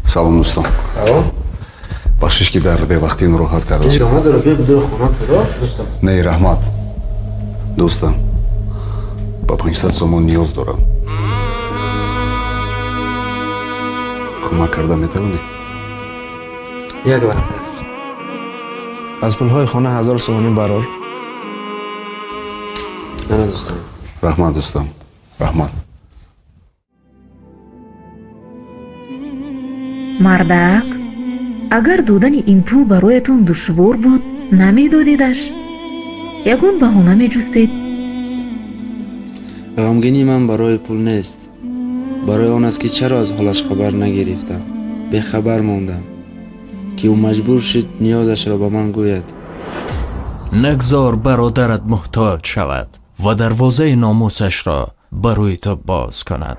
Салом, дӯстон. Салом. Бахшиш, ки дар бевақтӣ нороҳат кардам. Ҳеҷ ғам надорад, биё бидури хона туро, дӯстам. Не, раҳмат, дӯстам. Ба 500 сомон ниёз дорам, кӯмак карда метавонӣ? Як лаҳза. Аз пулҳои хона 1000 сомонӣ барор. Ана, дӯстам. Раҳмат, дӯстам, раҳмат. Мардак, агар додани ин пул бароятон душвор буд, намедодедаш, ягон баҳона меҷустед. Ғамгинии ман барои пул нест, барои он аст, ки чаро аз ҳолаш хабар нагирифтам, бехабар мондам, ки ӯ маҷбур шуд ниёзашро ба ман гӯяд. Нагзор бародарат муҳтоҷ шавад ва дарвозаи номусашро ба рӯи ту боз кунад.